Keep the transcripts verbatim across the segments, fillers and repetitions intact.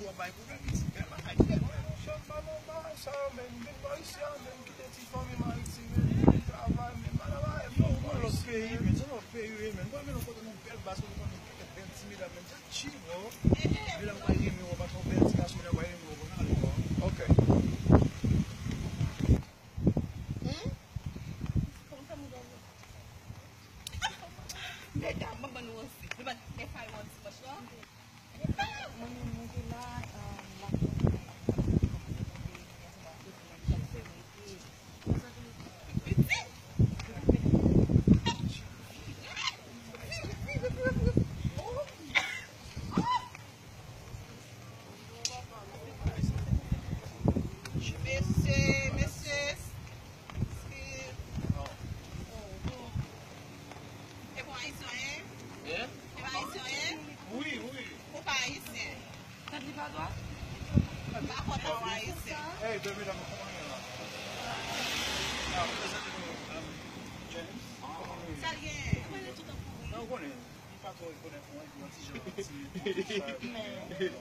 Ou ap bay pwoblèm isit, bèl bagay, bèl bagay, monchè, m pa nan bagay sa yo, men m vin bò isi a, men m kite ti fanmi m Ayiti, men m vin travay, men m pa nan bagay fanmi m Ayiti. Yon lòt peyi, men se lòt peyi, wi, men. Mwen, men, nou kote nou bèl baz, nou konnen kèk bèl ti medam, men just chill, bro. Medam pa renmen w, pa twò bèl ti gason, medam pa renmen w, bon, ale, bro. Ok. Hmm? Kòman fè mouda w? Medam, mwen ban nou ansi. Nou pa t fè fay yon dimanch, non? Mwen menm, mwen te la, euh, la Mesye, mesye. E pa ayisyen, hein? Hein? E pa ayisyen, hein? Wi, wi. Ou pa ayisyen. Tèt li pa dwat? M pa kwè pa w ayisyen. Hey, baby, dam, kòman w ye la? Ah, prezante nou, um, James. Sa l gen? Mwen, li tout an kouri. Non, ou konnen. Li pa twò rekonèt mwen, li yon ti jan timid, yon ti shy.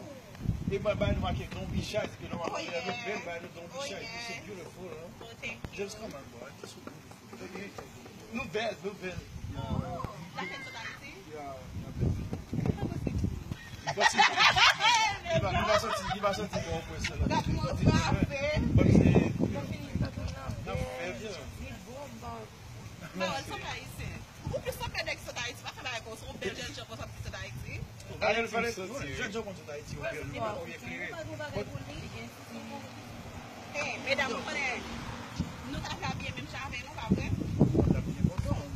E mwen, bay nou make Don't Be Shy, se ke nòmalman lè nou bèl, bay nou Don't Be Shy, you're so beautiful, hein. Oh, thank you. Just come on, boy, you're so beautiful. Nou bèl, nou bèl. Lapenn sot Ayiti? Yeah, lapenn. Li pati, li va, li va soti, li va soti bon pou se la. Gad mwen frape. N ap fè byen. Pawòl sot Ayisyen. Ou plis sanble nèg sot Ayiti, pa fè bagay konsa, yon bèl jènjan konsa ap di sot Ayiti. Ariel pale, jènjan konn sot Ayiti, yo bèl, yo bèl, yo eklere. Hey, medam, ou konnen, nou t ap abiye menm jan avè nou, pa vre?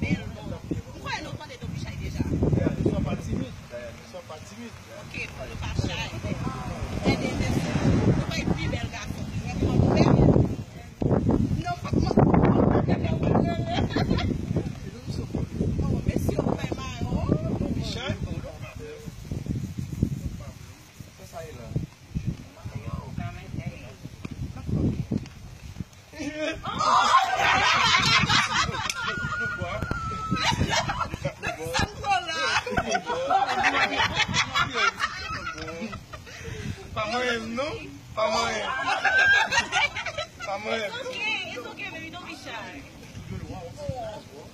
Bèl, bon. M kwè nou tande Don Bichay deja. Swa pa timid, swa pa timid. Ok, bon, nou pa shy. Tande, mesye, nou bay pi bèl gason. Ou wè kòman nou bèl? Non, fòk mwen. Oh, mesye, ou bay mayo. Michel, oh, non, pa bèl. Sa sa ye la? Mayo, ou ka mete. Depi sa m twò la. Pa manyen m, non. Pa manyen. Pa manyen. It's okay, it's okay, baby, don't be shy.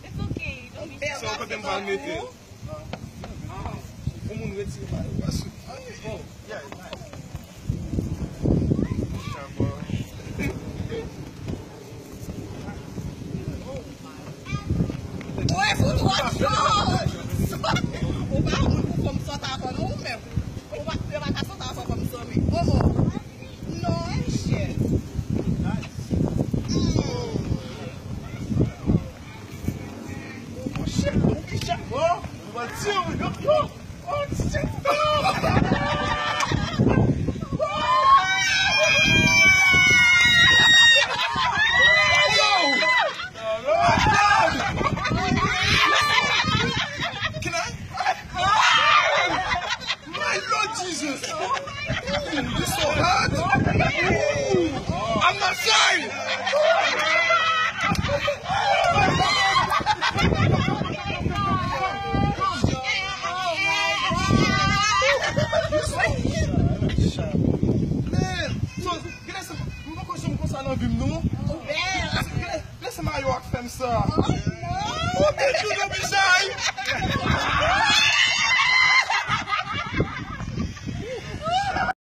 It's okay, don't be shy. Sa w kote m pral mete? Pou moun retire mayo a sou. Oh, yeah, nice. Chabon. Ou pa moun pou fè m sòt avan non, ou menm. Ou pa, yo pa ka sòt avan kòm zanmi. Oh, oh. Non, monchè. Monchè, monchè, oh, yo, yo, oh, shit, oh. Yo. Can I? My Lord Jesus! Ooh, this so hot! Ooh, I'm not sorry! Man, so, gade sa, m poko janm konsa nan vi m, non. Gade, gade sa mayo a k fè m sa.